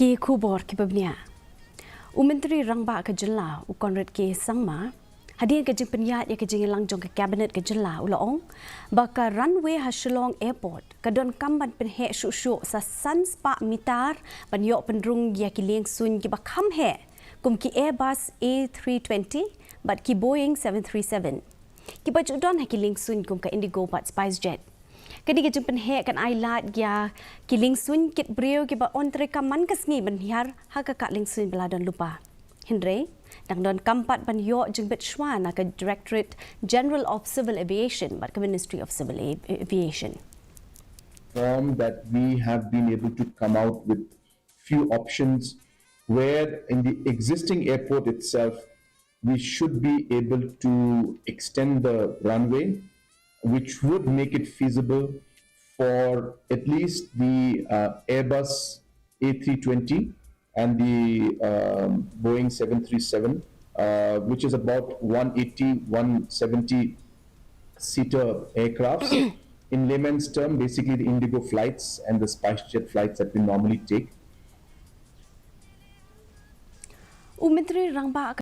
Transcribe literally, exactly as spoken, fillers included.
Ki khubor kiba bniah. U Myntri Rangbah ka Jylla, u Conrad K Sangma, hadien ka jingpynïaid ïa ka jingïalang jong ka Cabinet ka Jylla, u la ong ba ka runway ha Shillong Airport ka donkam ban pynheh shuh shuh sa san spah mitar ban ïoh pynrung ïa ki liengsuiñ kiba kham heh, kum ki Airbus A three twenty bad ki Boeing seven three seven, kiba ju don ha ki liengsuiñ kum ka Indigo bad SpiceJet. Kane ka jingpynheh kan ai lad ïa ki liengsuiñ kit briew kiba yn treikam man ka sngi ban hiar ha ka kah liengsuiñ ba la don lypa. Hynrei dang donkam pat ban ïoh jingbit shuwa na ka Directorate General of Civil Aviation bad ka Ministry of Civil Aviation. Form that we have been able to come out with few options where in the existing airport itself, we should be able to extend the runway, which would make it feasible for at least the uh, Airbus A three twenty and the um, Boeing seven three seven, uh, which is about one eighty, one seventy seater aircrafts. In layman's term, basically the Indigo flights and the SpiceJet flights that we normally take. U Myntri Rangbah